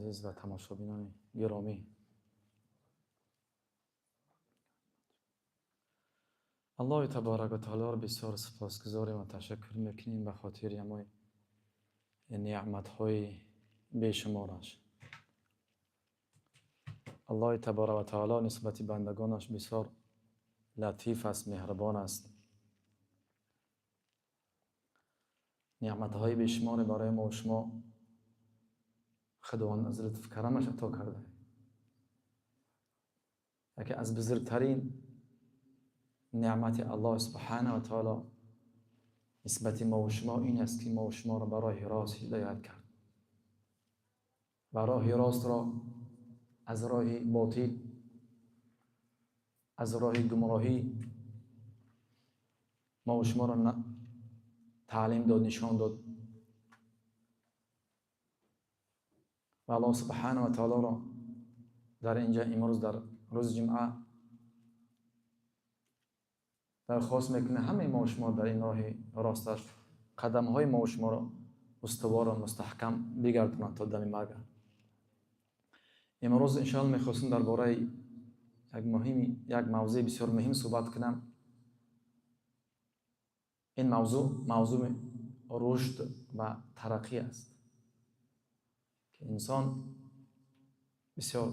Азиз ва тамошобинони гиромӣ, Аллоҳи таборака ва таолоро бисёр сипосгузорем ва ташаккур мекунем ба хотири ҳамои неъматҳои бешумораш. Аллоҳи таборака ва таоло нисбати бандагонаш бисёр латиф аст, меҳрубон аст. Неъматҳои бешуморе барои мо шумо Худованд аз лутфу карамаш ато карда. Яке аз бузургтарин неъмати Аллоҳ субҳанаҳу ва таоло нисбати мо шумо ин аст, ки мо шуморо ба роҳи рост ҳидоят кард ва роҳи ростро аз роҳи ботил, аз роҳи гумроҳӣ мо шуморо таълим дод, нишон дод. Ва Аллоҳ субҳанаҳу ва таолоро дар инҷа имрӯз дар рӯзи ҷумъа дархост мекунем, ҳамаи мо шумо дар ин роҳи росташ қадамҳои мо шуморо устувору мустаҳкам бигардонад то дами марг. Имрӯз иншоалло мехостем дар бораи як мавзӯи бисёр муҳим суҳбат кунам. Ин мавзӯъ мавзӯи рушд ва тараққӣ аст, ки инсон бисёр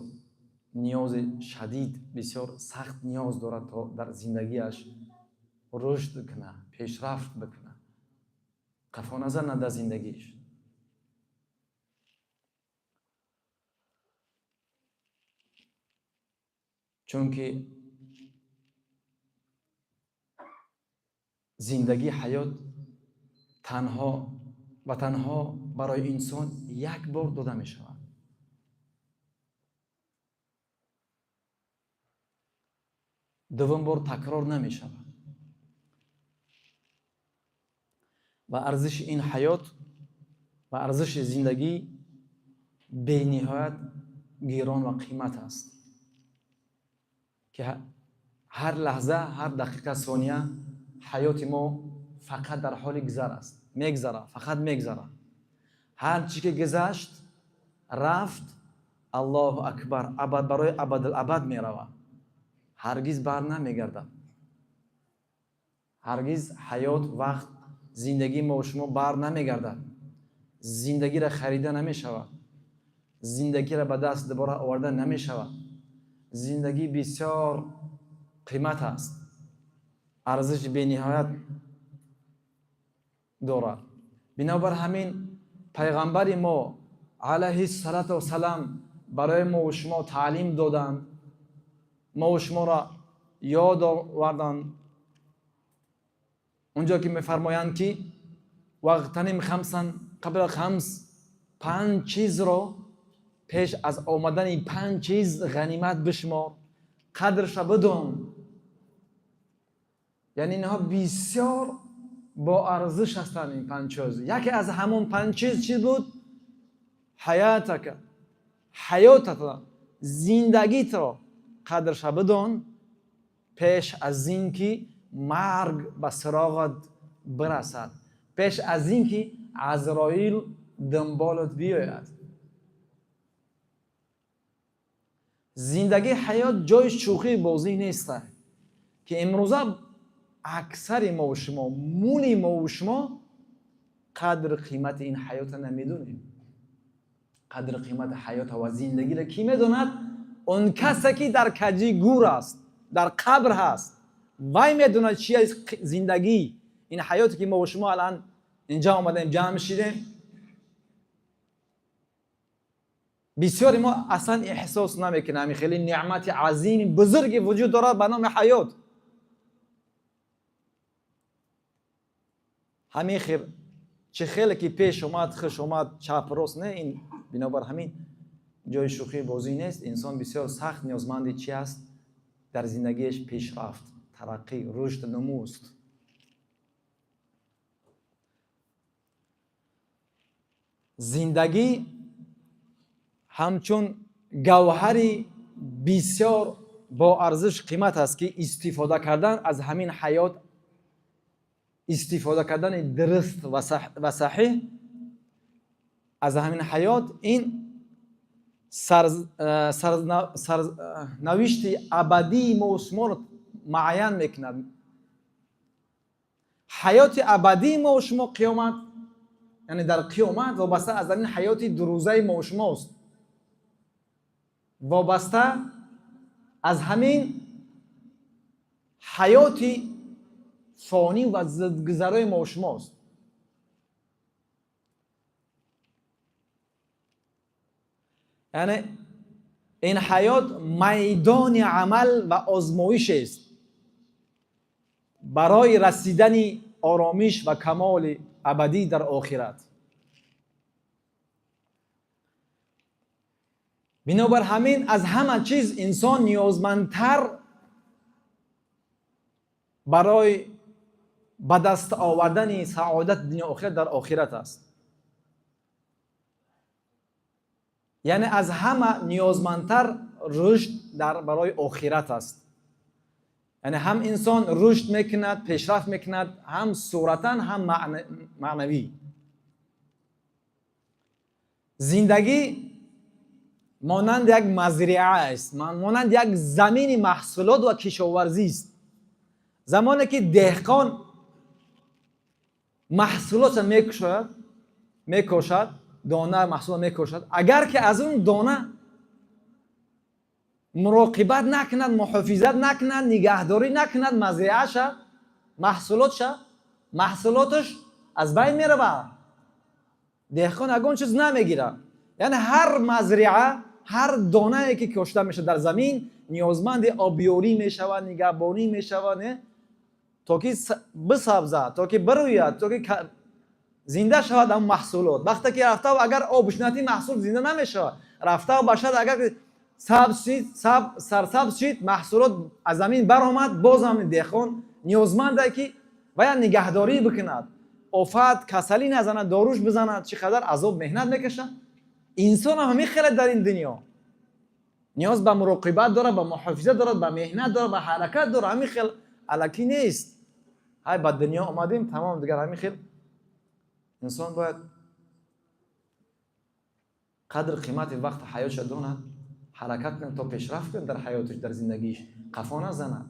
ниёзи шадид, бисёр сахт ниёз дорад, то дар зиндагиаш рушд кунад, пешрафт бикунад, қафо назанад дар зиндагиаш. Чунки зиндагӣ, ҳаёт танҳо ва танҳо барои инсон як бор дода мешавад. Дуввум бор такрор намешавад. Ва арзиши ин ҳаёт ва арзиши зиндагӣ бениҳоят гирон ва қимат аст, ки ҳар лаҳза, ҳар дақиқа, сония ҳаёти мо фақат дар ҳоли гузар аст. Мегзара, фақат мегзара. Ҳар чӣ ки гузашт, рафт, Аллоҳу акбар, абад барои абадул абад меравад, ҳаргиз бар намегардад. Ҳаргиз ҳаёт, вақт, зиндагии мо шумо бар намегардад. Зиндагиро харида намешавад, зиндагиро ба даст дубора оварда намешавад. Зиндагӣ бисёр қимат аст, арзиши бениҳоят дорад. Бинобар ҳамин пайғамбари мо алайҳи салату вассалам барои мо шумо таълим доданд, мо шуморо ёд оварданд. Унҷо ки мефармоянд, ки واغتنم خمسا قبل خمس، панҷ чизро пеш аз омадани панҷ чиз ғанимат бишмор, қадрша бидон. Яъне инҳо бисёр боарзиш ҳастанд, ин панҷ чиз. Яке аз ҳамон панҷ чиз чӣ буд? حياتك, ҳаётатро, зиндагитро қадрша бидон пеш аз ин ки марг ба сироғат бирасад, пеш аз ин ки Азроил дунболат биёяд. Зиндагӣ, ҳаёт ҷои шӯхӣ бозӣ нест, ки имрӯза аксари мову шумо, мули мову шумо қадр қимати ин ҳаётро намедонем. Қадр қимати ҳаёта ва зиндагиро кӣ медонад? Он касе ки дар каҷи гур аст, дар қабр ҳаст, вай медонад чи аст зиндагӣ. Ин ҳаёте ки мову шумо алан инҷа омадаем, ҷамъ шидем, бисёри мо аслан эҳсос намекунем, ҳамин хеле неъмати азими бузурге вуҷуд дорад ба номи ҳаёт. Ҳамин хел чӣ хеле ки пеш омад, хуш омад, чап рост не. Ин бинобар ҳамин ҷои шӯхӣ бозӣ нест. Инсон бисёр сахт ниёзманди чи аст дар зиндагиаш? Пешрафт, тараққӣ, рушд, нумӯст. Зиндагӣ ҳамчун гавҳари бисёр боарзиш қимат аст, ки истифода кардан аз ҳамин ҳаёт, истифода кардани дуруст ва саҳеҳ аз ҳамин ҳаёт ин Сарнавишти абадии мо шуморо муайян мекунад. Ҳаёти абадии мо шумо қиёмат, яъне дар қиёмат вобаста аз ин ҳаёти дурӯзаи мо шумост, вобаста аз ҳамин ҳаёти фонӣ ва зидгузарои мо шумост. Яъне ин ҳаёт майдони амал ва озмоиш аст барои расидани оромиш ва камоли абадӣ дар охират. Бинобар ҳамин аз ҳама чиз инсон ниёзмандтар барои ба даст овардани саодат дунё охират дар охират аст. Яъне аз ҳама ниёзмандтар рушд дар барои охират аст. Яъне ҳам инсон рушд мекунад, пешрафт мекунад, ҳам суратан, ҳам маънавӣ. Зиндагӣ монанд як мазриа аст, монанд як замини маҳсулот ва кишоварзӣ аст. Замоне ки деҳқон маҳсулотро мекошад, дона маҳсулот мекошад, агар ки аз он дона муроқибат накунад, муҳофизат накунад, нигаҳдорӣ накунад, мазриаша, маҳсулотша, маҳсулоташ аз байн меравад. Деҳқон ягон чиз намегирад. Яъне ҳар мазриа, ҳар донае ки кошта мешавад дар замин, ниёзманди обёрӣ мешавад, нигаҳбонӣ мешавад, не? То ки бисабзад, то ки бирӯяд, то ки зинда шавад он маҳсулот. Вақте ки рафтав агар об шунати, маҳсул зинда намешавад. Рафтав бошад агар сабз шид, сарсабз шид, маҳсулот аз замин баромад, боз ҳам деҳқон ниёзманд аст ки вая нигаҳдорӣ бикунад, офат, касалӣ назанад, доруш бизанад, чӣ қадар азоб меҳнат мекашад. Инсон ҳам ҳамин хеле дар ин дунё ниёз ба муроқибат дорад, ба муҳофизат дорад, ба меҳнат дорад, ба ҳаракат дорад. Ҳамин хел алакӣ нест. Ҳай ба дунё омадем, тамом, дигар ҳамин хел инсон бояд қадр қимати вақти ҳаётша донад, ҳаракат кунад то пешрафт кунад дар ҳаётиш, дар зиндагиш, қафо назанад.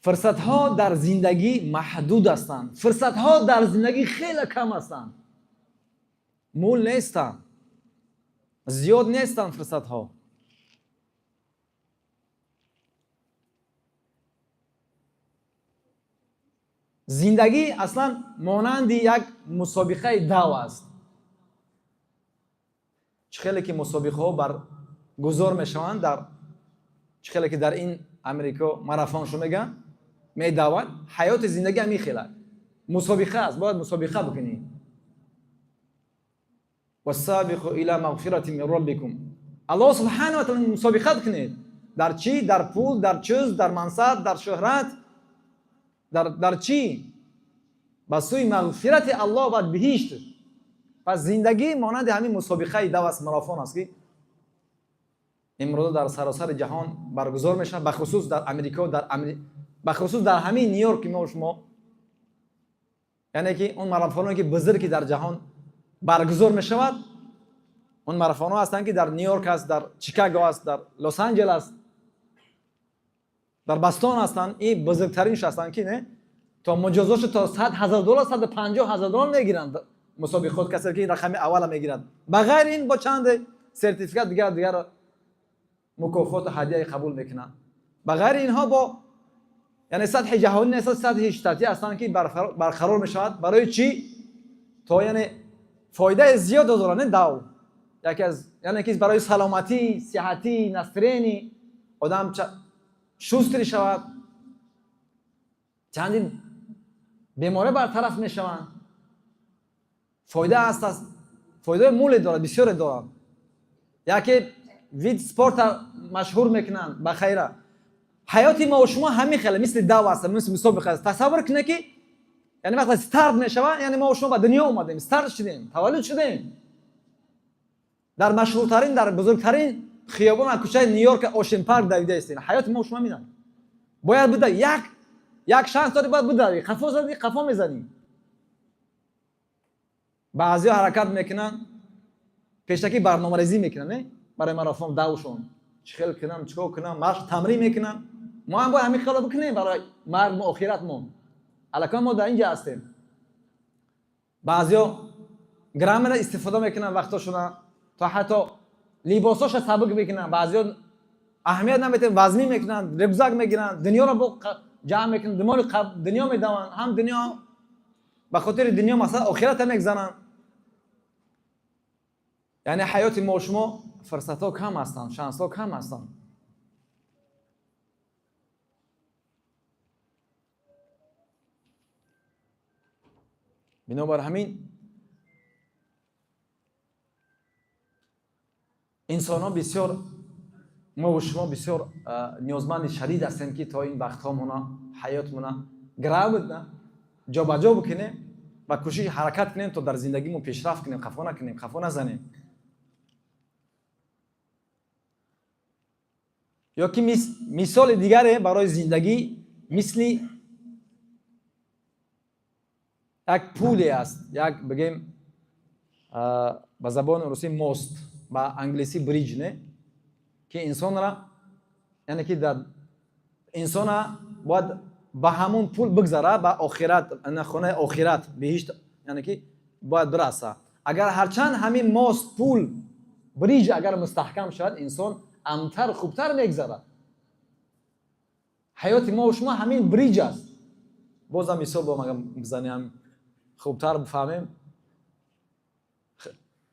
Фурсатҳо дар зиндагӣ маҳдуд ҳастанд. Фурсатҳо дар зиндагӣ хеле кам ҳастанд, мул нестанд, зиёд нестанд фурсатҳо. Зиндагӣ аслан монанди як мусобиқаи дав аст. Чӣ хеле ки мусобиқаҳо баргузор мешаванд, дар чӣ хеле ки дар ин Амрико марафоншо мегӯянд, медаванд, ҳаёти зиндагӣ ҳамин хел аст. Мусобиқа аст, бояд мусобиқа бикунӣ. Вассабиқу ила мағфирати мин роббикум. Аллоҳ субҳанаҳу ва таъала мусобиқа кунед. Дар чӣ? Дар пул, дар чиз, дар мансаб, дар шӯҳрат, дар чӣ? Ба сӯи мағфирати Аллоҳ ва биҳишт. Пас зиндагӣ монанди ҳамин мусобиқаи дав аст, марафон аст, ки имрӯза дар саросари ҷаҳон баргузор мешавад, бахусус дар Амрико, бахусус дар ҳамин Нью-Йорк ки мо шумо, яъне ки он марафоное ки бузург ки дар ҷаҳон баргузор мешавад, он марафонҳо ҳастанд ки дар Нью-Йорк аст, дар Чикаго аст, дар Лос-Анҷелес аст, дар Бостон ҳастанд. Ин бузургтаринш ҳастанд ки не, то муҷозотшо то $100,000, $150,000 мегиранд мусобиқот, касе ки рақами аввала мегирад. Ба ғайри ин бо чанд сертификат дигар дигар мукофоту ҳадияи қабул мекунанд. Ба ғайри инҳо бо яъне сатҳи ҷаҳонӣ нест, сатҳи штатӣ ҳастанд ки барқарор мешавад. Барои чӣ? То яъне фоидаи зиёд дорад, не дав. Яке аз яъне ки барои саломатӣ, сиҳатӣ, настроение одам шустрый шавад, чандин беморӣ бартараф мешаванд. Фоида аст, фоидаи муле дорад, бисёре дорад. Яке вид спорта машҳур мекунанд ба хайра. Ҳаёти мо шумо ҳамин хеле мисли дав аст, мисли мусобиқа аст. Тасаввур кунед ки яъне вақте старт мешавад, яъне мо шумо ба дунё омадем, старт шудем, таваллуд шудем. Дар машҳуртарин, дар бузургтарин хиёбон ва кӯчаи Нью-Йорк Ошен Парк давида истем. Ҳаёти мо шумо ҳамин бояд буда, як шанс дори, бояд будави. Қафо зади, қафо мезанӣ. Баъзеҳо ҳаракат мекунанд, пешакӣ барномарезӣ мекунанд, не? Барои марафон давшон. Чӣ хел кунам, чӣ кор кунам, машқ тамрин мекунанд. Мо ҳам бояд ҳамин хелро бикунем барои марг ва охиратмон. Аллакай мо дар инҷа ҳастем. Баъзеҳо граммера истифода мекунанд вақтошона, то ҳатто либосоша сабук мекунанд. Баъзеҳо аҳамият наметиҳанд, вазмин мекунанд, рюкзак мегиранд, дунёро бо ҷамъ мекунанд, дунёро дунё медаванд, ҳам дунё ба хотири дунё масалан охирата мегзананд. Яъне ҳаёти мо шумо фурсатҳо кам ҳастанд, шансҳо кам ҳастанд. Бинобар ҳамин инсонҳо бисёр, мо шумо бисёр ниёзманди шадид ҳастем, ки то ин вақтҳомона, ҳаётмона грамотно ҷобаҷо бикунем ва кӯшиш ҳаракат кунем, то дар зиндагимон пешрафт кунем, қафо накунем, қафо назанем. Ё ки мисоли дигаре барои зиндагӣ мисли як пуле аст, як бигем ба забони русӣ мост, ба англисӣ bridge, не? Ки инсонра, яъне ки дар инсона бояд ба ҳамон пул бигзара ба охират, хонаи охират, биҳишт, яъне ки бояд бираса. Агар ҳарчанд ҳамин мост, пул, bridge агар мустаҳкам шавад, инсон амнтар, хубтар мегзарад. Ҳаёти мо шумо ҳамин bridge аст. Бозам мисол бо магар бизанем, хубтар бифаҳмем.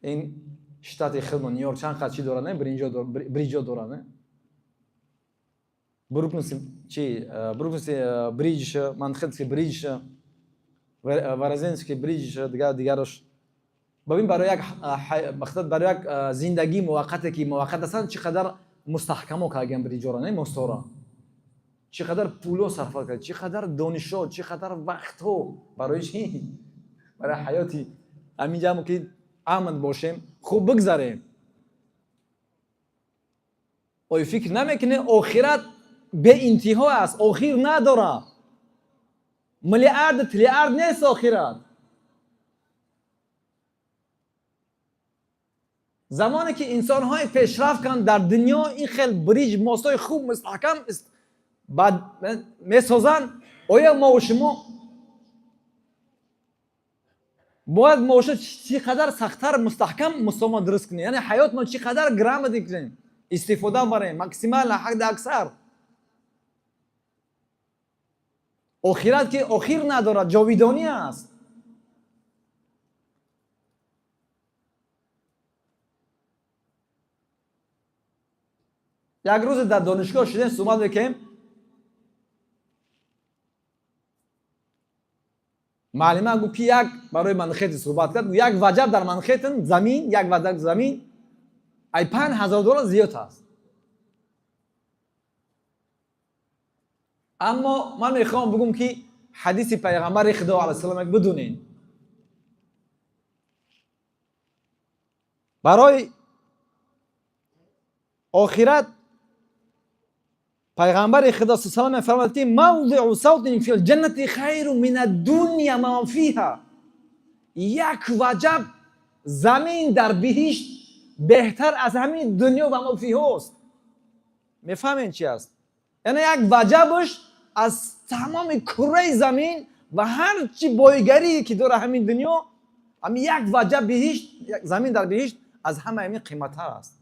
Ин штати худмон Нью-Йорк чанд қад чӣ дорад, не? Bridge дорад, не? Бруклинский чи, Бруклинский bridge, Манхэттенский bridge, Верразанский bridge, дигар дигарош. Бибин, барои як барои як зиндагии муваққате, ки муваққат ҳастанд, чӣ қадар мустаҳкамо кардагиан bridge ора, не? Мостора. Чӣ қадар пуло сарфа кард, чӣ қадар донишҳо, чӣ қадар вақтҳо, барои чӣ? Барои ҳаёти ҳаминҷамо ки амн бошем, хуб бигзарем. Оё фикр намекунем, охират беинтиҳо аст, охир надорад. Миллиард, триллиард нест охират. Замоне ки инсонҳои пешрафт кунанд дар дунё, ин хел bridge, мостҳои хуб мустаҳкам месозанд, оё мо шумо бояд мо шумо чӣ қадар сахттар мустаҳкам мусулмон дуруст кунем, яъне ҳаётмон чӣ қадар грамотно кунем, истифода барем максимально, ҳадди аксар. Охират ки охир надорад, ҷовидонӣ аст. Як рӯзе дар донишгоҳ шудем, суҳбат мекунем, муаллима гуфт, ки як барои Манхеттен суҳбат кард, як ваҷаб дар Манхеттен замин, як ваҷаб замин ай 5000 доллар зиёд аст. Аммо ман мехоҳам бигӯм, ки ҳадиси пайғамбари Худо алайҳи салом бидунед. Барои охират пайғамбари Худо салом мефармояд, ки موضع سوط في الجنة خير من الدنيا وما فيها. Як ваҷаб замин дар биҳишт беҳтар аз ҳамин дунё ва ма фиҳост. Мефаҳмед чи аст? Яъне як ваҷабаш аз тамоми кураи замин ва ҳар чи бойгарие ки дора ҳамин дунё, ҳамин як ваҷаб биҳишт, замин дар биҳишт аз ҳама ҳамин қиматтар аст.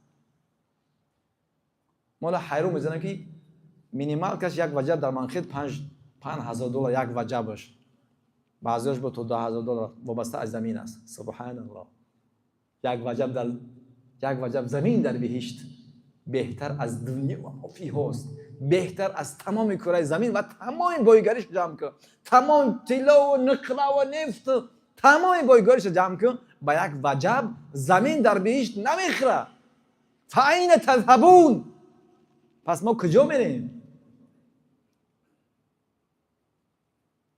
Мола ҳайрон мезанам, ки минималкаш як ваҷаб дар Манхет 5000 доллар як ваҷабаш, баъзеош бо то 10 000 доллар, вобаста аз замин аст. Субҳаналлоҳ, як ваҷаб дар як ваҷаб замин дар биҳишт беҳтар аз дунё ва фиҳост, беҳтар аз тамоми кураи замин ва тамоми бойгариш ҷамъ кун, тамоми тиллову нуқраву нефту тамоми бойгариша ҷамъ кун, ба як ваҷаб замин дар биҳишт намехӯра. فأين تذهبون؟ Пас мо куҷо мерем?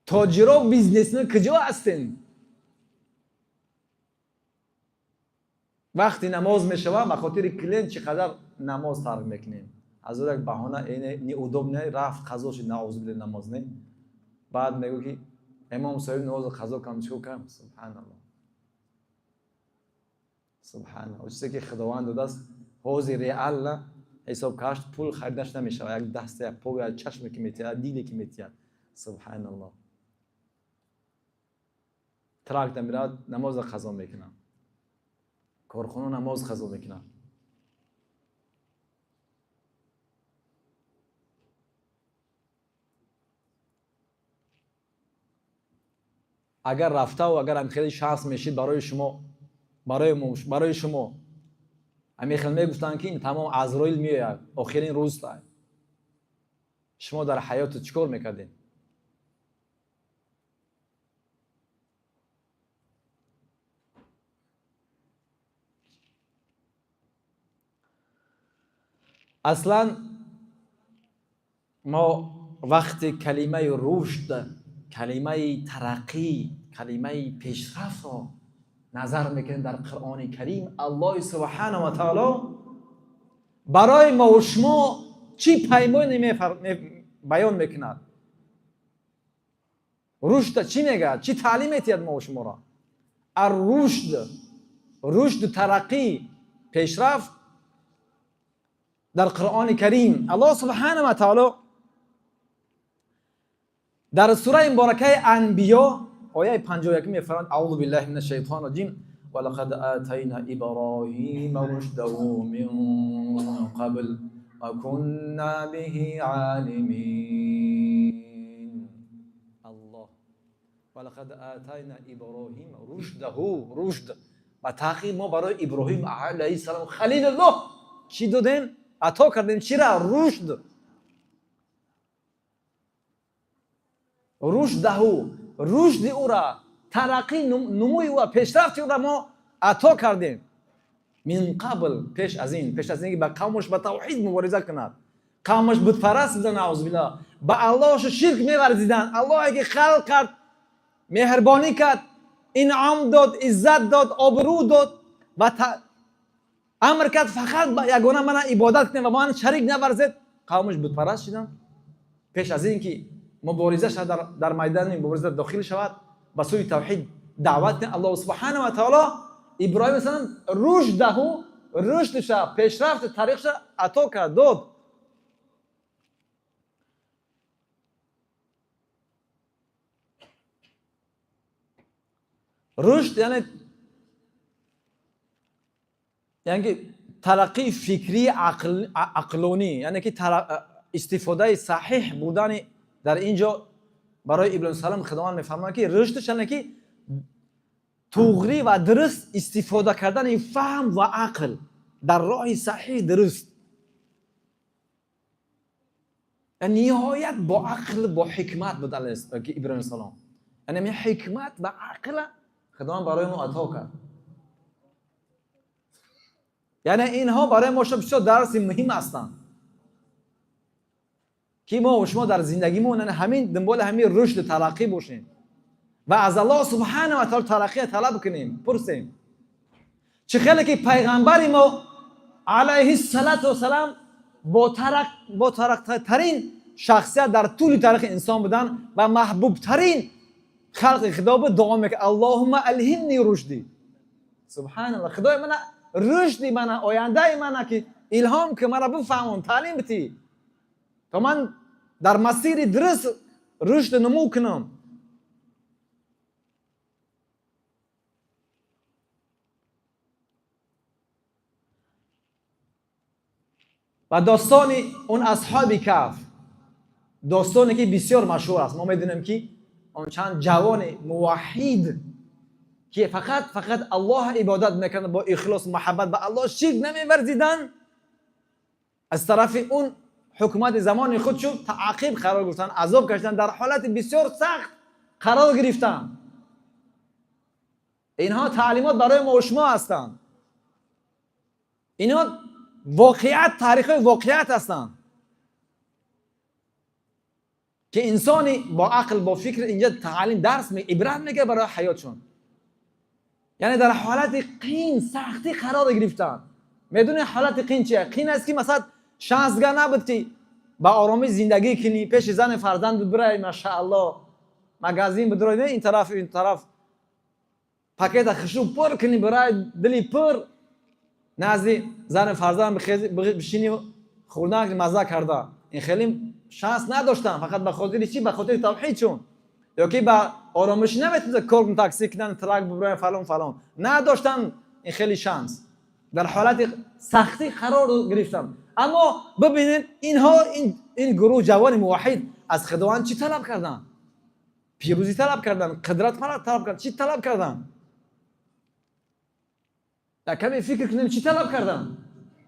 Тоҷиро, бизнесмен куҷо ҳастем? Вақти намоз мешавад, ба хотири клиент чӣ қадар намоз тарк мекунем. Аз як баҳона, неудобно, рафт, қазо шуд, наузубилла, намоз не. Баъд мегӯ, ки имом соҳиб намозро қазо кардам, чикор кардам? Субҳаналлоҳ. Субҳаналлоҳ. Чизе ки Худованд додааст, ҳозир реально ҳисоб кашт пул харидаш намешавад. Як даст, як по, як чашме ки метиҳад, диле ки метиҳад. Субҳаналлоҳ. Трактор меравад, намозро қазо мекунад. Корхона намоз қазо мекунад. Агар рафтаву агар ҳам хеле шанс мешид барои шумо, барои шумо ҳамин хел мегуфтанд, ки ин тамом Азроил меояд, охирин рӯз, шумо дар ҳаёту чӣ кор мекардед? Аслан мо вақти калимаи рушд, калимаи тараққӣ, калимаи пешрафтро назар мекунем дар Қуръони Карим, Аллоҳи субҳанаҳу ва таоло барои мо ва шумо чӣ паймоне баён мекунад? Рушда чӣ мегӯяд? Чӣ таълим метиҳад мо ва шуморо? Ар-рушд, рушду тараққӣ, пешрафт дар Қуръони Карим Аллоҳ субҳанаҳу ва таоло дар сураи муборакаи Анбиё ояи 51 мефармояд: аъузу биллаҳи минаш шайтони раҷим, ва лақад атайна иброҳима рушдаҳу мин қабл ва кунна биҳи олимин. Аллоҳ ва лақад атайна иброҳима рушдаҳу, рушд ба таҳқиқ мо барои Иброҳим алайҳиссалом халилуллоҳ чӣ додем? Ато кардем чира? Рушд. Рушдаҳу, рушди ӯра, тараққӣ, нумӯи ӯра, пешрафти ӯра мо ато кардем. Мин қабл, пеш аз ин, пеш аз ин ки ба қавмаш ба тавҳид мубориза кунад. Қавмаш бутпараст буданд, наъузубиллоҳ, ба Аллоҳшу ширк меварзиданд. Аллоҳе ки халқ кард, меҳрбонӣ кард, инъом дод, иззат дод, обрӯ дод ва амр кард фақат ягона мана ибодат кунем ва ба ман шарик наварзед. Қавмаш бутпараст шуданд. Пеш аз ин ки мубориза шавад, дар майдани мубориза дохил шавад, ба сӯи тавҳид даъват кунад, Аллоҳ субҳанаҳу ва таоло Иброҳим масалан рушдаҳу, рушдша, пешрафти тариқша ато кард, дод. Рушд яъне ки тараққии фикрии ақлонӣ, яъне ки истифодаи саҳиҳ будани дар ин ҷо барои Иброҳим салом Худованд мефармояд, ки рушдш яъне ки туғрӣ ва дуруст истифода кардани фаҳм ва ақл дар роҳи саҳиҳ дуруст, ниҳоят бо ақл, бо ҳикмат буд Иброҳим салом. Яъне ҳикмат ва ақл Худованд барои мо ато кард. Яъне инҳо барои мо бисёр дарси муҳим ҳастанд, ки мо ва шумо дар зиндагимон ҳамин дунболи ҳамин рушду тараққӣ бошем ва аз Аллоҳ субҳанаҳу ва таоло тараққия талаб кунем, пурсем. Чӣ хеле ки пайғамбари мо алайҳи салату вассалам бо тарақтарин шахсият дар тӯли таърихи инсон будан ва маҳбубтарин халқи Худо буд, дуо мекард: Аллоҳумма алҳимни рушди. Субҳаналлоҳ, Худои мана рушди мана, ояндаи мана ки илҳом ки мана бифаҳмон, таълим битӣ, то ман дар масири дуруст рушду нумӯ кунам. Ва достони он асҳоби каф, достоне ки бисёр машҳур аст, мо медонем ки он чанд ҷавони муваҳҳид ки фақат Аллоҳ ибодат мекарданд, бо ихлос, муҳаббат ба Аллоҳ ширк намеварзиданд, аз тарафи он ҳукумати замони худшон таъқиб қарор гирифтанд, азоб кашиданд, дар ҳолати бисёр сахт қарор гирифтанд. Инҳо таълимот барои мо ва шумо ҳастанд. Инҳо воқеият, таърихҳои воқеият ҳастанд ки инсони бо ақл, бо фикр инҷа таълим, дарс, ибрат мегирад барои ҳаётшон. Яъне дар ҳолати қин, сахтӣ қарор гирифтанд. Медонед ҳолати қин чия? Қин аст ки масалан шансга набуд ки ба оромӣ зиндагӣ кунӣ, пеши зани фарзанд бирай, машааллоҳ, магазин бидурой, ин тараф, ин тараф, пакета хушрӯ пур кунӣ, бирай, дили пур. Назди зан фарзанд бишинӣ хӯрдан мазза карда. Ин хеле шанс надоштан, фақат ба хотири чӣ? Ба хотири тавҳид чун. Ё ки ба оромишӣ наметавонист кор кунанд, такси кунанд, трак бибаранд, фалон фалон. Надоштан ин хеле шанс. Дар ҳолати сахтӣ қарор гирифтан. Аммо бибинед инҳо ин гурӯҳ ҷавони муваҳҳид аз Худованд чӣ талаб карданд? Пирӯзӣ талаб карданд, қудрат талаб карданд, чӣ талаб карданд? Дар каме фикр кунем чӣ талаб карданд?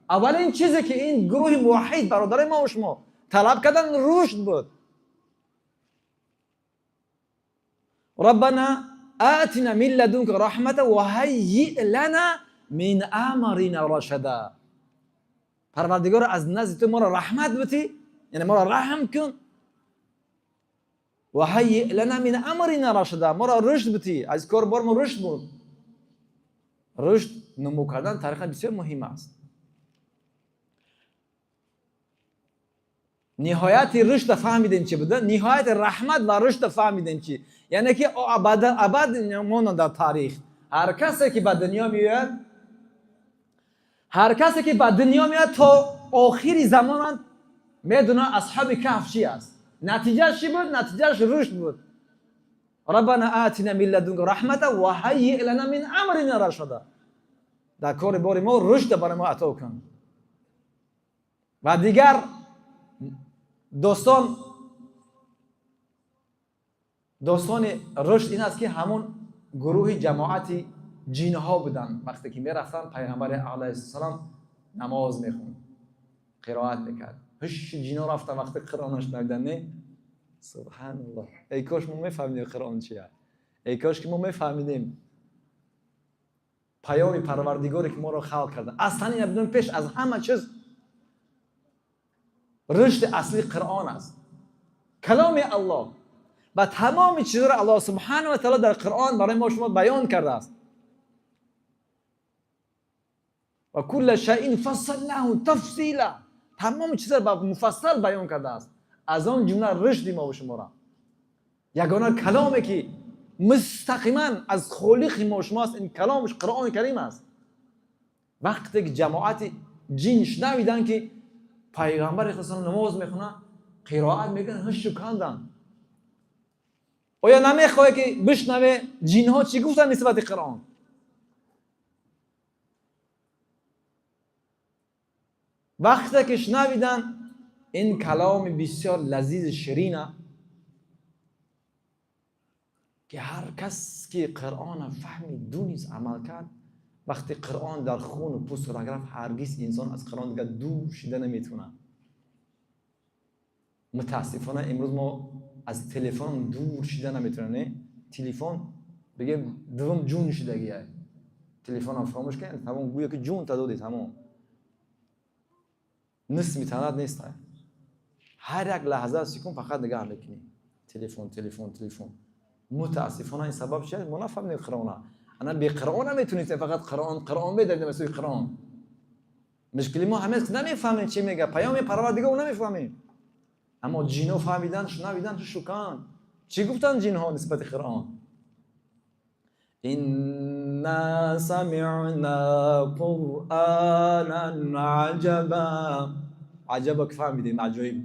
Аввалин чизе ки ин гурӯҳи муваҳҳид бародари мо ва шумо талаб карданд рушд буд. Раббана атина мин ладунка раҳмата ва ҳаййиъ лана мин амрина рашада. Парвардигор аз назди ту моро раҳмат бутӣ, яъне моро раҳм кун. Ва ҳаййиъ лана мин амрина рашада, моро рушд бутӣ, аз кор бор мо рушд буд. Рушд нумӯ кардан тариқа бисёр муҳим аст. Ниҳояти рушдро фаҳмидем чӣ буда? Ниҳояти раҳмат ва рушдро фаҳмидем чӣ? Яъне ки абад монанд дар таърих. Ҳар касе ки ба дунё меояд, ҳар касе ки ба дунё меояд то охири замонанд медонад асҳоби каҳф чӣ аст. Натиҷааш чӣ буд? Натиҷааш рушд буд. Раббана атина мин ладунка раҳмата ва ҳаййиъ лана мин амрина рашада. Дар кори бори мо рушдро барои мо ато кун. Ва дигар достон, достони рушд ин аст ки ҳамон гурӯҳи ҷамоати ҷинҳо буданд. Вақте ки мерафтанд, пайғамбари алайҳиссалом намоз мехонд, қироат мекард. Ҳуши ҷинҳо рафтанд вақте Қуръонро шунавиданд, не? Субҳаналлоҳ. Эй кош мо мефаҳмидем Қуръон чия. Эй кош ки мо мефаҳмидем паёми Парвардигоре ки моро халқ карда. Аслан ина бидон пеш аз ҳама чиз рушди асли Қуръон аст. Каломи Аллоҳ ва тамоми чизҳоро Аллоҳ субҳанаҳу ва таъоло дар Қуръон барои мо шумо баён кардааст. Ва кулла шайъин фассалнаҳу тафсила. Тамоми чизҳоро ба муфассал баён кардааст. Аз он ҷумла рушди мо ва шуморо. Ягона каломе ки мустақиман аз холиқи мо шумо аст, ин каломаш Қуръони Карим аст. Вақте ки ҷамоати ҷин шунавиданд ки пайғамбари Худо намоз мехонад, қироат мекунад, ҳушу канданд. Оё намехоҳе ки бишнаве ҷинҳо чӣ гуфтанд нисбати Қуръон? Вақте ки шунавиданд ин каломи бисёр лазизи ширина ки ҳар кас ки Қуръонро фаҳмид, дунист, амал кард, вақте Қуръон дар хуну пӯсту раг рафт, ҳаргиз инсон аз Қуръон дигар дур шида наметавонад. Мутаассифона имрӯз мо аз телефон дур шида наметавонем, не? Телефон бигем дуввум ҷун шидагия. Телефонам фаромӯш кардем, тамом, гӯё ки ҷун та додӣ, тамом. Нисми танат нест. Ҳар як лаҳза секунд фақат нигаҳ мекунӣ. Телефон, телефон, телефон. Мутаассифона ин сабаб чи аст? Мо нафаҳмидем Қуръона. Ана бе Қуръон наметунистем, фақат Қуръон, Қуръон медавидем ба сӯи Қуръон. Мушкили мо ҳамин аст ки намефаҳмем чӣ мегӯяд. Паёми Парвардигор намефаҳмем. Аммо ҷинҳо фаҳмиданд, шунавиданд, шуканд. Чӣ гуфтанд ҷинҳо нисбати Қуръон? Инна самиъна қуръанан аҷаба. Аҷаба ки фаҳмидем, аҷоиб.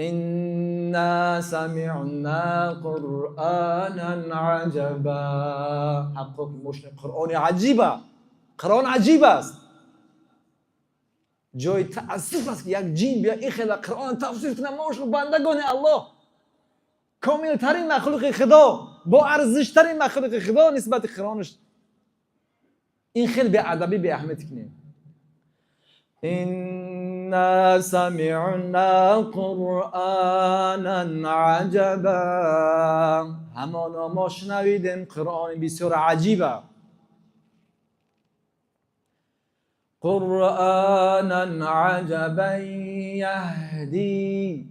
Инна самиъна қуръанан аҷаба. Ҳаққо ки мо шунидем Қуръони аҷиба. Қуръон аҷиб аст. Ҷои таассуф аст ки як ҷин бия ин хела Қуръон тафсир кунад. Мо шумо бандагони Аллоҳ, комилтарин махлуқи Худо, бо арзиштарин махлуқи Худо нисбати Қуръонаш ин хел беадабӣ, беаҳамият кунем. Инна самиъна қуръанан аҷаба. Ҳамоно мо шунавидем Қуръони бисёр аҷиба. Қуръанан аҷабан яҳди.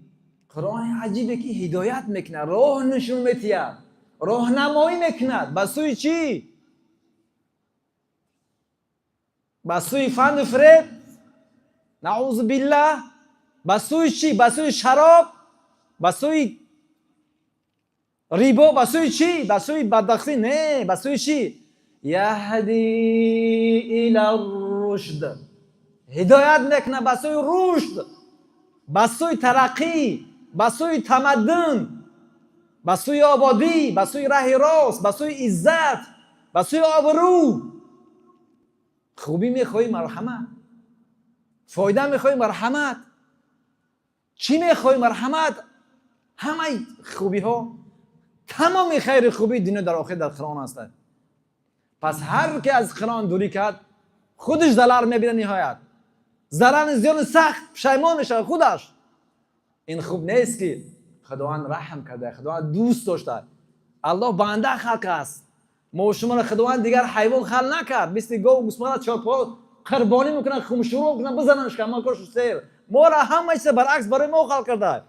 Қуръони аҷибе ки ҳидоят мекунад, роҳ нишон метиҳад, роҳнамоӣ мекунад. Ба сӯи чӣ? Ба сӯи фанду фиреб? Наузу биллаҳ. Ба сӯи чӣ? Ба сӯи шароб? Ба сӯи рибо? Ба сӯи чӣ? Ба сӯи бадбахтӣ? Не, ба сӯи чӣ? Яҳди ила рушд, ҳидоят мекунад ба сӯи рушд, ба сӯи тараққӣ, ба сӯи тамаддун, ба сӯи ободӣ, ба сӯи раҳи рост, ба сӯи иззат, ба сӯи обрӯ. Хубӣ мехоҳӣ, марҳамат. Фоида мехоҳӣ, марҳамат. Чӣ мехоҳӣ, марҳамат. Ҳамаи хубиҳо, тамоми хайри хубии дунё дар охир дар Қуръон аст. Пас ҳар ки аз Қуръон дурӣ кард, худаш залал мебинад, ниҳоят зарар зиёни сахт пушаймон мешавад худаш. Ин хуб нест ки Худованд раҳм карда, Худованд дӯст дошта. Аллоҳ банда халқ аст. Мо шуморо Худованд дигар ҳайвон халқ накард, мисли гов гӯсфанд чорпо қурбонӣ мекунанд, хумшурӯ мекунанд, бизананд шикамон кошу сер. Моро ҳама чиз баръакс барои мо халқ карда.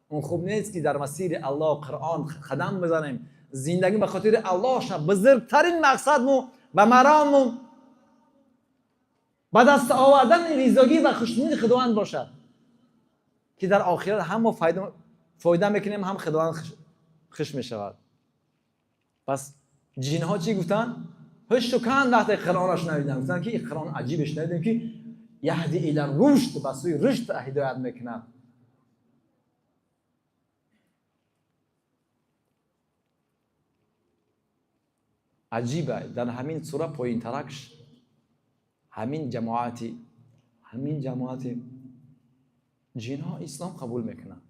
Он хуб нест ки дар масири Аллоҳ Қуръон қадам бизанем, зиндагӣ ба хотири Аллоҳ шавад. Бузургтарин мақсадмон ва мароммон ба даст овардани ризогӣ ва хушнудии Худованд бошад, ки дар охират ҳам мо фоида мекунем, ҳам Худованд хуш мешавад. Пас ҷинҳо чӣ гуфтанд? Ҳушу канд вақте Қуръонро шунавиданд, гуфтанд ки ин Қуръон аҷибе шунавидем ки яҳди ила рушд, ба сӯи рушд ҳидоят мекунад. Аҷиба, дар ҳамин сура поинтаракш ҳамин ҷамоати ҷинҳо ислом қабул мекунанд.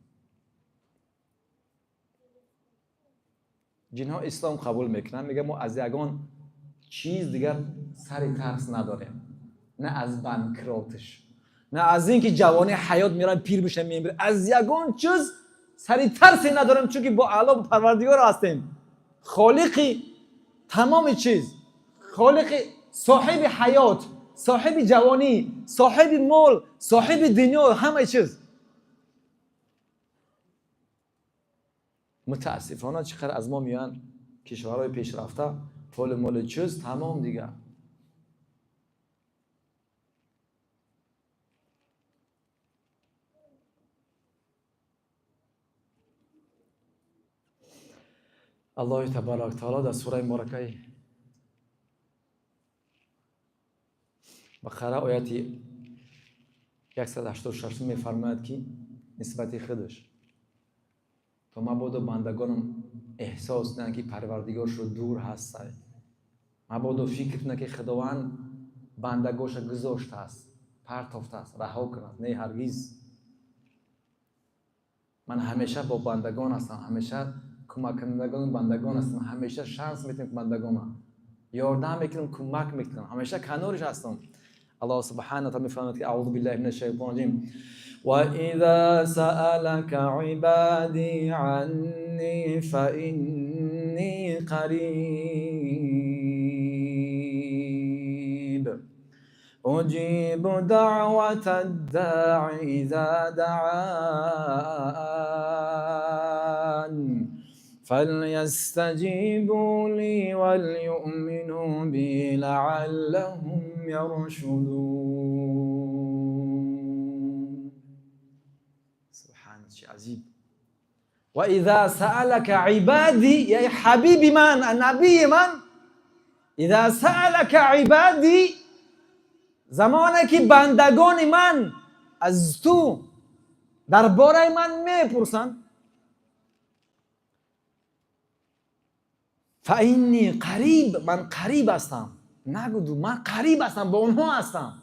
Ҷинҳо ислом қабул мекунанд, мегӯяд мо аз ягон чиз дигар сари тарс надорем, на аз банкротиш, на аз ин ки ҷавони ҳаёт меравем, пир мешавем, мемирем, аз ягон чиз сари тарсе надорем, чунки бо Аллоҳ Парвардигор ҳастем, холиқи тамоми чиз, холиқи соҳиби ҳаёт, соҳиби ҷавонӣ, соҳиби мол, соҳиби дунё, ҳамаи чиз. Мутаассифона чӣ қадр аз мо меоянд кишварҳои пешрафта, пули моли чиз тамом дигар. Аллоҳи табарак таоло дар сураи муборакаи Бақара ояти 186 мефармояд ки нисбати худаш то мабодо бандагонам эҳсос кунанд ки Парвардигоршо дур ҳастанд, мабодо фикр кунанд ки Худованд бандагоша гузоштааст, партофтааст, раҳо кунад. Не, ҳаргиз. Ман ҳамеша бо бандагон ҳастам, ҳамеша кӯмаккунандагони бандагон ҳастам, ҳамеша шанс метиҳам бандагона, ёрдам мекунам, кӯмак мекунам, ҳамеша канориш ҳастам. Аллоҳ субҳанаҳу ва таъала мефармояд ки аъузу биллаҳи минаш шайтонир раҷим, ва иза саалака ибади анни фаинни қариб уҷибу даъватад даъи иза даъан فليستجيبوا لي وليؤمنوا بي لعلهم يرشدون. سبحان الله عجيب. وإذا سألك عبادي، يا حبيبي من النبي من، إذا سألك عبادي، زمانه که بندگان من از تو درباره من میپرسند، فإني قریب، من قریب هستم. نگو من قریب هستم، با اونها هستم.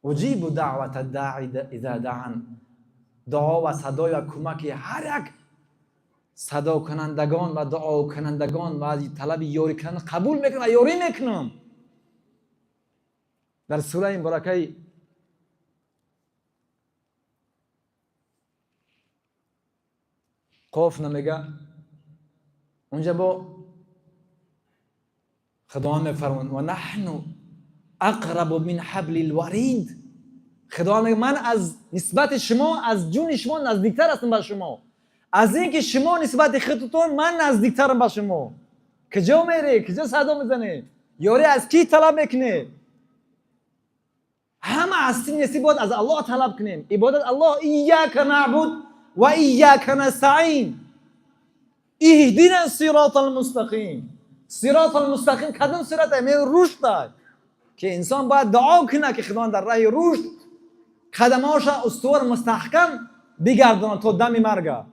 اجیب دعوت الداعی اذا دعان، دعا و صدای و کمک هر یک صدا کنندگان و دعا کنندگان و طلب یاری کنند قبول میکنم و یاری میکنم. در سوره مبارکه قاف نمیگه، اونجا با خداوند میفرماید و نحن اقرب من حبل الورید. خداوند میگه من از نسبت شما، از جون شما نزدیکتر هستم به شما، از اینکه شما نسبت خودتون من نزدیکترم به شما. کجا میری؟ کجا صدا میزنی؟ یاری از کی طلب میکنی؟ همه هستی نیستی باید از الله طلب کنیم. عبادت الله، ایاک نعبد و ایاک نستعین، اهدنا الصراط المستقیم، Сироти мустақим кадом сирот? Ме рушд, ки инсон бояд дуо кунад, ки Худованд дар роҳи рушд қадамҳояшро устувор, мустаҳкам бигардонад то дами марга.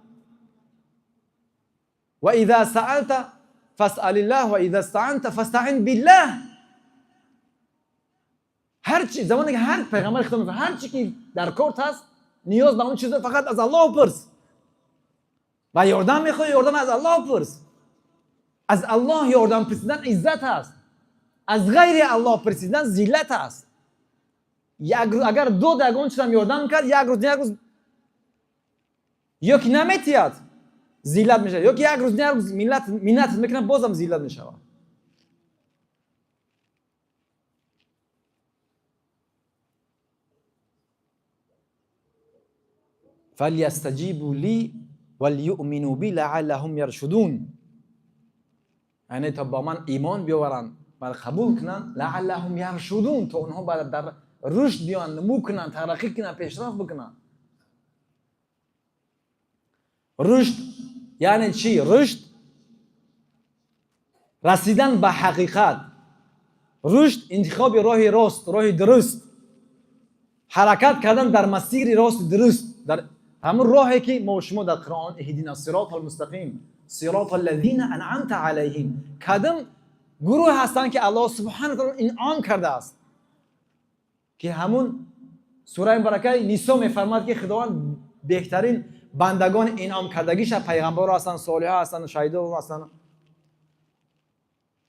Ва иза саалта фасъалиллаҳ ва иза истаъанта фастаъин биллаҳ. Ҳарчи замоне ки ҳар пайғамбари Худо мефармояд, ҳарчи ки дар корт ҳаст, ниёз ба он чиз фақат аз Аллоҳ пурс. Ва ёрдам мехоҳӣ, ёрдам аз Аллоҳ пурс. Аз Аллоҳ ёрдам пурсидан иззат аст, аз ғайри Аллоҳ пурсидан зиллат аст. Агар дод, ягон чизам ёрдам кард, як рӯз, як рӯз ё ки наметиҳад, зиллат мешавад, ё ки як рӯз, як рӯз миннат мекунад, бозам зиллат мешавад. فلیستجیبوا لی وليؤمنوا بی لعلهم یرشدون. یعنی تا با من ایمان بیاورند و قبول کنند، لعلهم یرشدون، تا اونها باید در رشد بیان، نمو کنند، ترقی کنند، پیشرفت بکنند. رشد یعنی چی؟ رشد رسیدن به حقیقت، رشد انتخاب راه راست، راه درست، حرکت کردن در مسیر راست درست، در همون راهی که ما شما در قرآن اهدنا الصراط المستقیم صراط الذین انعمت علیهم. کدام گروه هستند که الله سبحانه و تعالی انعام کرده است، که همون سوره مبارکه نساء میفرماد که خداوند بهترین بندگان انعام کردگیش پیغمبرها هستند، صالحا هستند، شهیدا هستند.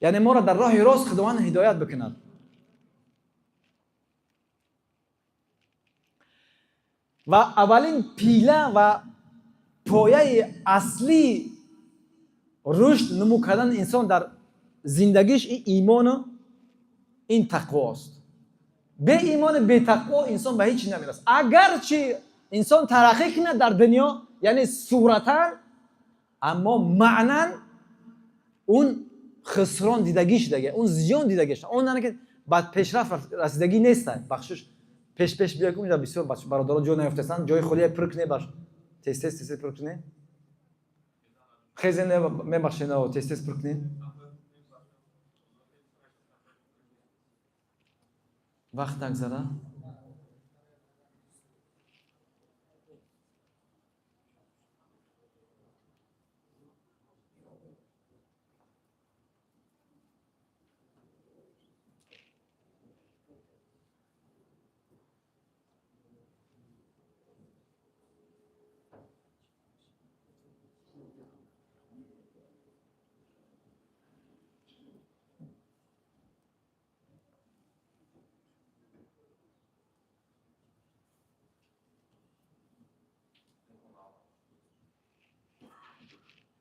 یعنی ما را در راه راست خداوند هدایت بکند. و اولین پیله و پایه اصلی رشد نمو کردن انسان در زندگیش این ایمان و این تقوا است. به ایمان، به تقوا انسان به هیچ نمیرسد. اگرچه انسان ترقی کنه در دنیا، یعنی صورتا، اما معنا اون خسران دیدگیش دیگه، اون زیان دیدگیش، اون نه که بعد پیشرفت رسیدگی نیست. بخشش پیش پیش بیا که اونجا بسیار برادران جا نیافتستن، جای خالی پر کنه، باش تست تست تست پر کنه، خیلی میبخشین، تست تست پر کنه. وقت نگذره.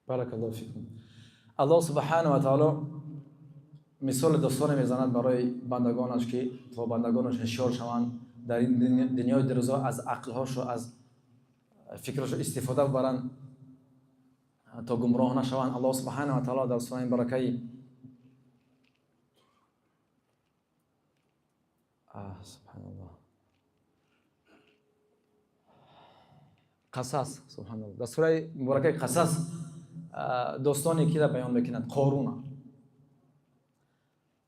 بارک الله فیکم. الله سبحانه و تعالی مثال داستان میزند برای بندگانش که تا بندگانش هوشیار شوند، در این دنیای درزا از عقلهاش و از فکرش استفاده ببرند تا گمراه نشوند. الله سبحانه و تعالی در سوره مبارکه سبحان الله قصص، سبحان الله، در سوره مبارکه قصص داستانی که را بیان میکند، قارون.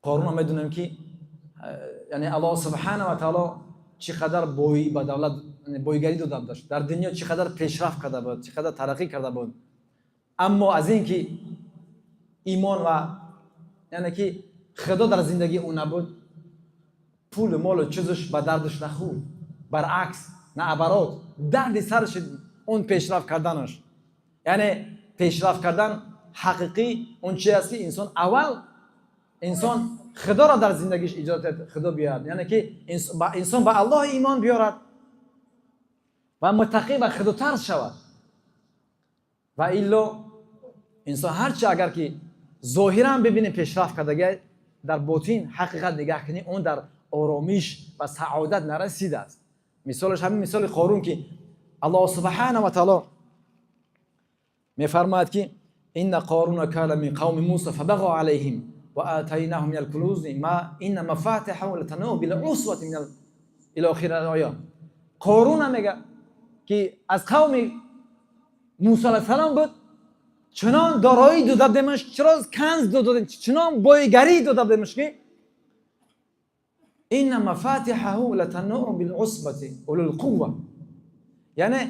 قارون میدونیم که یعنی الله سبحانه و تعالی چقدر بوی به دولت بویگری داده داشت، در دنیا چقدر پیشرفت کرده بود، چقدر ترقی کرده بود، اما از اینکه ایمان و یعنی که خدا در زندگی او نبود، پول مال و چیزش به دردش نخورد، برعکس نه عبرات درد سرش اون پیشرفت کردنش. یعنی پیشرفت کردن حقیقی اون چیز است که انسان اول انسان خدا را در زندگیش ایجاد خدا بیارد، یعنی که انسان به الله ایمان بیارد و متقی و خدا ترس شود. و الا انسان هرچی اگر که ظاهرا ببینه پیشرفت کرده، در باطن حقیقت نگاه کنی، اون در آرامش و سعادت نرسیده است. مثالش همین مثال قارون که الله سبحانه و تعالی میفرماید که ان قارون کان من قوم موسی فبغى علیهم وآتیناه من الكنوز ما ان مفاتحه لتنوء بالعصبة من الى آخر الآیه. قارون میگه که از قوم موسی علیه السلام بود، Чунон дороӣ дода будемаш, чаро канз дода, чунон бойгарӣ дода будемаш, ки инна мафатиҳаҳу латануу билусбати улул қувва, яъне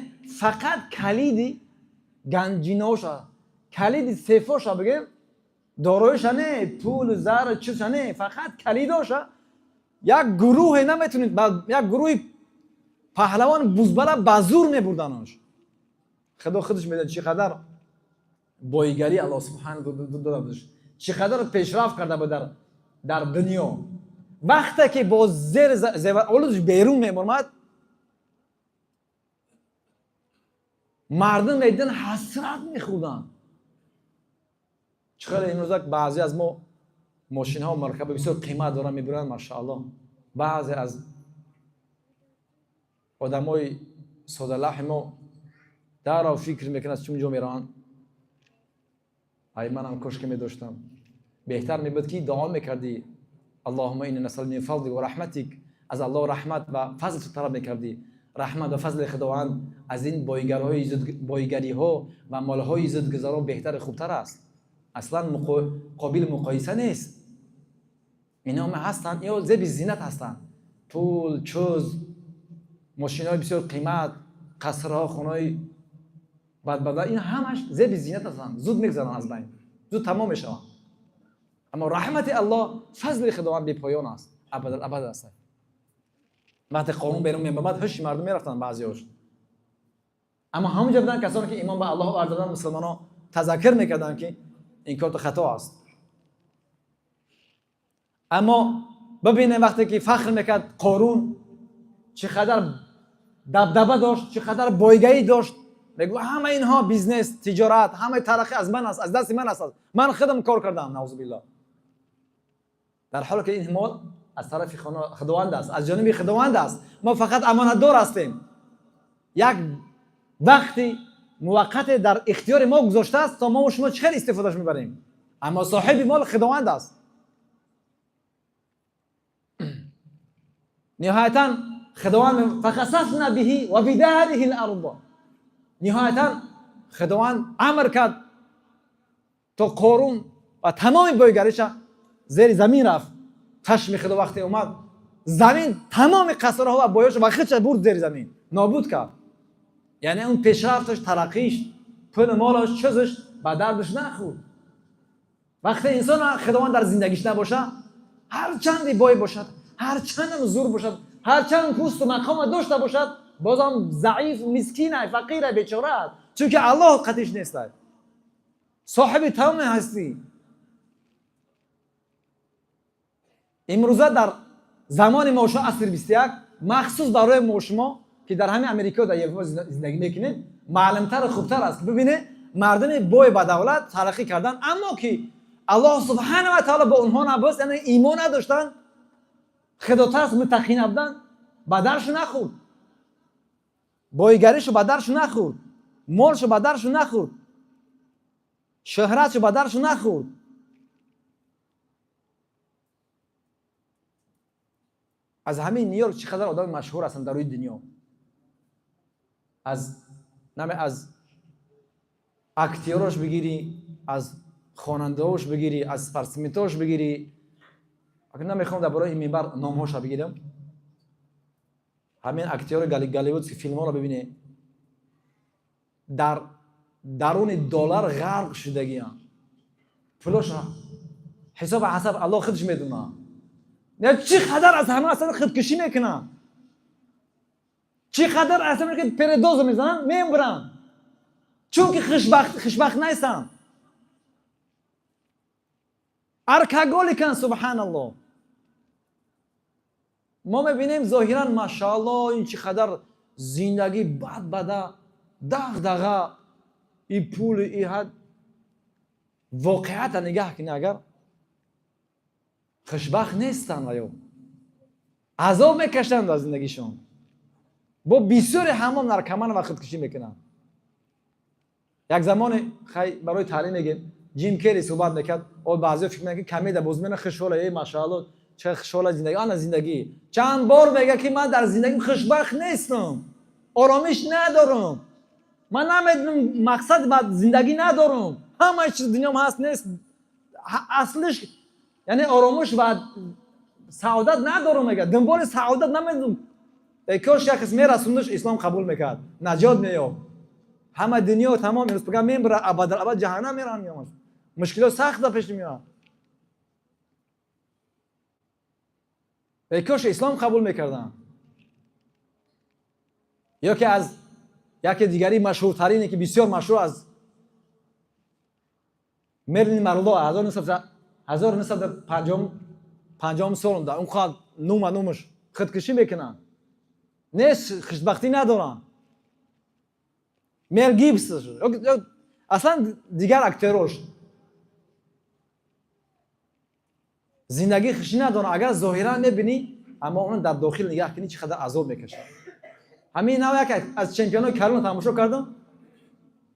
фақат калиди ганҷиноша, калиди сейфоша бигем, дороиша не, пул, зар, чизша не, фақат калидоша як гурӯҳе наметунид, як гурӯҳи паҳлавон бузбала ба зур мебурданош. Худо худаш медонад, чӣ қадар бойгарӣ Аллоҳ субҳана дода будаш, чӣ қадар пешрафт карда буд дар дунё. Вақте ки бо зер зеваролудаш берун мебаромад, мардум медидан, ҳасрат мехӯрданд. Чӣ хеле имрӯза баъзе аз мо мошинҳо, маркаба бисёр қимат доранд, мебуранд, машааллоҳ. Баъзе аз одамои содалаҳи мо дарав фикр мекунад, чун ҷо мераванд: ай, манам кошке медоштам. Беҳтар мебуд, ки дуо мекардӣ: аллоҳума инна насалука мин фазлик ва раҳматик. Аз Аллоҳ раҳмат ва фазл талаб мекардӣ. Раҳмат ва фазли Худованд аз ин бойгариҳо ва молҳои зудгузаро беҳтару хубтар аст, аслан қобили муқоиса нест. Ино ҳастанд, ё зеби зинат ҳастанд: пул, чӯз, мошинҳои бисёр қимат, қасрҳо, хонаҳои бадбада. Ин ҳамаш зеби зинат ҳастанд, зуд мегзаранд аз байн, зуд тамом мешаванд. Аммо раҳмати Аллоҳ, фазли Худованд бепоён аст, абадал абад аст. Вақте Қорун берун мебаромад, ҳуши мардум мерафтанд баъзеҳош. Аммо ҳамонҷо буданд касоне, ки имон ба Аллоҳ оварда, мусулмонҳо тазаккур мекарданд, ки ин кор хато аст. Аммо бибинем, вақте ки фахр мекард Қорун, чӣ қадар дабдаба дошт, чӣ қадар бойгарӣ дошт. Мегӯ: ҳама инҳо бизнес, тиҷорат, ҳамаи тараққӣ аз ман аст, аз дасти ман аст, ман худам кор кардам. Наузубиллоҳ. Дар ҳоле ки ин мол аз тарафи Худованд аст, аз ҷониби Худованд аст, мо фақат амонатдор ҳастем. Як вақти муваққате дар ихтиёри мо гузоштааст, то мо шумо чӣ хел истифодаш мебарем, аммо соҳиби мол Худованд аст. Ниҳоятан Худованд фахасафна биҳи ва бидариҳи лард. Ниҳоятан Худованд амр кард, то Қорун ва тамоми бойгариша зери замин рафт. Хашми Худо вақте омад, замин тамоми қасрҳо ва боёш ва худша бурд зери замин, нобуд кард. Яъне он пешрафташ, тараққиш, пулу молаш, чизаш ба дардаш нахӯрд. Вақте инсон Худованд дар зиндагиш набоша, ҳарчанди бой бошад, ҳарчандам зур бошад, ҳарчанд пусту мақома дошта бошад, бозам заиф, мискина, фақира, бечора аст, чунки Аллоҳ қатиш нест, соҳиби тамоми ҳастӣ. Имрӯза дар замони мо, асри 21, махсус барои мо шумо, ки дар ҳамин Америко, дар Европа зиндагӣ мекунем, маълумтару хубтар аст, ки бибине, мардуми бой ба давлат тараққӣ карданд, аммо ки Аллоҳ субҳана ва таала бо онҳо набуд, яъне имон надоштанд, худотарс, муттақӣ набуданд, ба даршу нахӯрд бойгаришу, ба даршу нахӯрд молшу, ба даршу нахӯрд шӯҳратшу, ба даршу нахӯрд. Аз ҳамин Нью-Йорк чӣ қадар одами машҳур ҳастанд дар рӯи дунё, аз наме аз актёрош бигирӣ, аз хонандаош бигирӣ, аз спортсменош бигирӣ. Намехоҳам дар бораи ин минбар номҳоша бигирам. Ҳамин актёри голливудский филмҳоро бибине, дар даруни доллар ғарқ шудагианд. Пулоша ҳисоба ҳасаб Аллоҳ худаш медонад, чӣ қадар аз ҳама асар худкушӣ мекунанд, чӣ қадар аз ҳама ки передоза мезананд, мембиранд, чунки хушбахт нестанд, алкоголиканд. Субҳаналлоҳ. Мо мебинем зоҳиран, машаалло, ин чӣ қадар зиндагӣ бад бада, дағдаға, и пул, и ҳад. Воқеата нигаҳ кунӣ агар, хушбахт нестанд ва ё азоб мекашанд аз зиндагишон. Бо бисёре ҳамон наркоман ва худкушӣ мекунанд. Як замоне, хай, барои таълим мегем, Ҷим Керри суҳбат мекард. О, баъзео фикр мекунанд, ки комедия боз мена, хушҳола, э, машаалло, ча хушҳола зиндагӣ, ана зиндагӣ. Чанд бор мега, ки ман дар зиндагим хушбахт нестам, оромиш надорам, ман намедонам, мақсад ба зиндагӣ надорам. Ҳамаи чиз дунём ҳаст нест, аслиш яъне оромиш ва саодат надорам мега. Дунболи саодат намедонам. Кош як кас мерасондаш, ислом қабул мекард, наҷот меёфт. Ҳама дунё тамом, имрӯз пага мембара, абадан абад ҷаҳаннам мерам меомад. Мушкилот сахт да пеш меояд. Кош ислом қабул мекардам. Ё ки аз яке дигари машҳуртарине ки бисёр машҳур аз Мерлин Марло 1950 сол он қад нума нумаш худкушӣ мекунанд. Нест, хушбахтӣ надоранд. Мел Гибс, аслан дигар актерош зиндагии хушӣ надоранд. Агар зоҳиран мебинӣ, аммо он дар дохил нигаҳ кунӣ, чӣ қадар азоб мекашад. Ҳамин нав як аз чемпионои Карона тамошо кардам,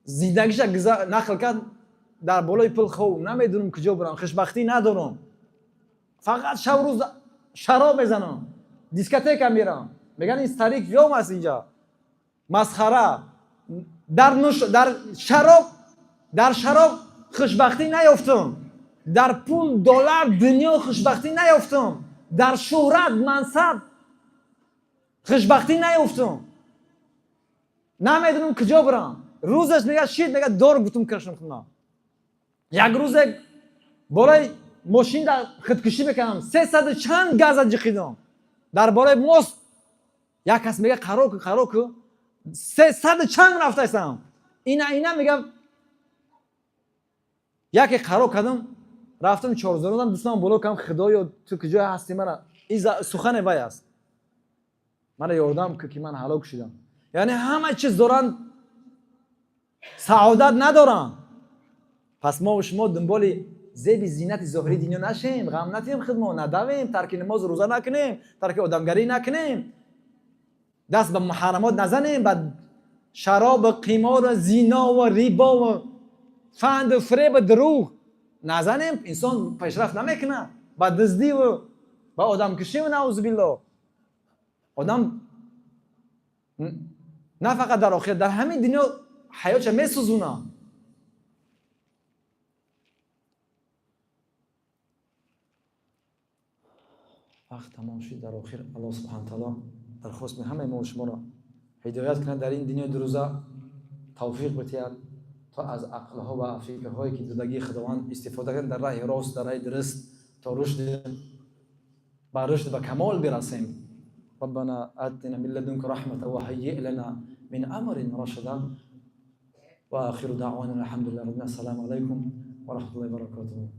зиндагиша нақл кард, дар болои пул хов, намедонам куҷо бурам, хушбахтӣ надорам, фақат шаб рӯз шароб мезанам, дискотека мерам. Меган ин старик ём аст инҷа. Масхара. Дар шароб хушбахтӣ наёфтам. Дар пул, доллар, дунё хушбахтӣ наёфтам. Дар шӯҳрат, мансаб хушбахтӣ наёфтам. Намедонам куҷо бурам. Рӯзаш мега шид, мега дор гутум кашам худам. Як рӯзе болои мошин дар худкушӣ мекардам, 300 чанд газа ҷиқидам. Дар болои мост як кас мега қарор ку, қарор ку, 300 чанд рафтаистам. Ина мега яке қарор кардам, рафтам чорзородам, дӯстам боло кардам, худоё ту куҷо ҳастӣ, мана ин сухане вай аст. Мана ёрдам ку ки ман ҳалок шудам. Яъне ҳама чиз доранд, саодат надоранд. Пас мо шумо дунболи зеби зинати зоҳирии дунё нашем, ғам натиҳем худмо, надавем, тарки намоз рӯза накунем, тарки одамгарӣ накунем, даст ба муҳаррамот назанем, ба шароб, қимор, зино ва рибо ва фанду фиреб, дурӯғ назанем, инсон пешрафт намекунад. Ба дуздӣ ва ба одамкушӣ ва наузубилло. Одам на фақат дар охират, дар ҳамин дунё ҳаётша месӯзонад. Вақт тамом шуд. Дар охир Аллоҳ субҳана таоло дархост меҳамаи мо шуморо ҳидоят кунад дар ин дунёи дурӯза, тавфиқ битиҳад то аз ақлҳо ва фикрҳое ки додагии Худованд истифода кунем дар раҳи рост, дар раҳи дуруст, то рушд ба рушд ба камол бирасем. ربنا آتنا من لدنك رحمة وهيئ لنا من أمرنا رشدا. وآخر دعوانا الحمد لله رب العالمين. السلام عليكم ورحمة الله وبركاته.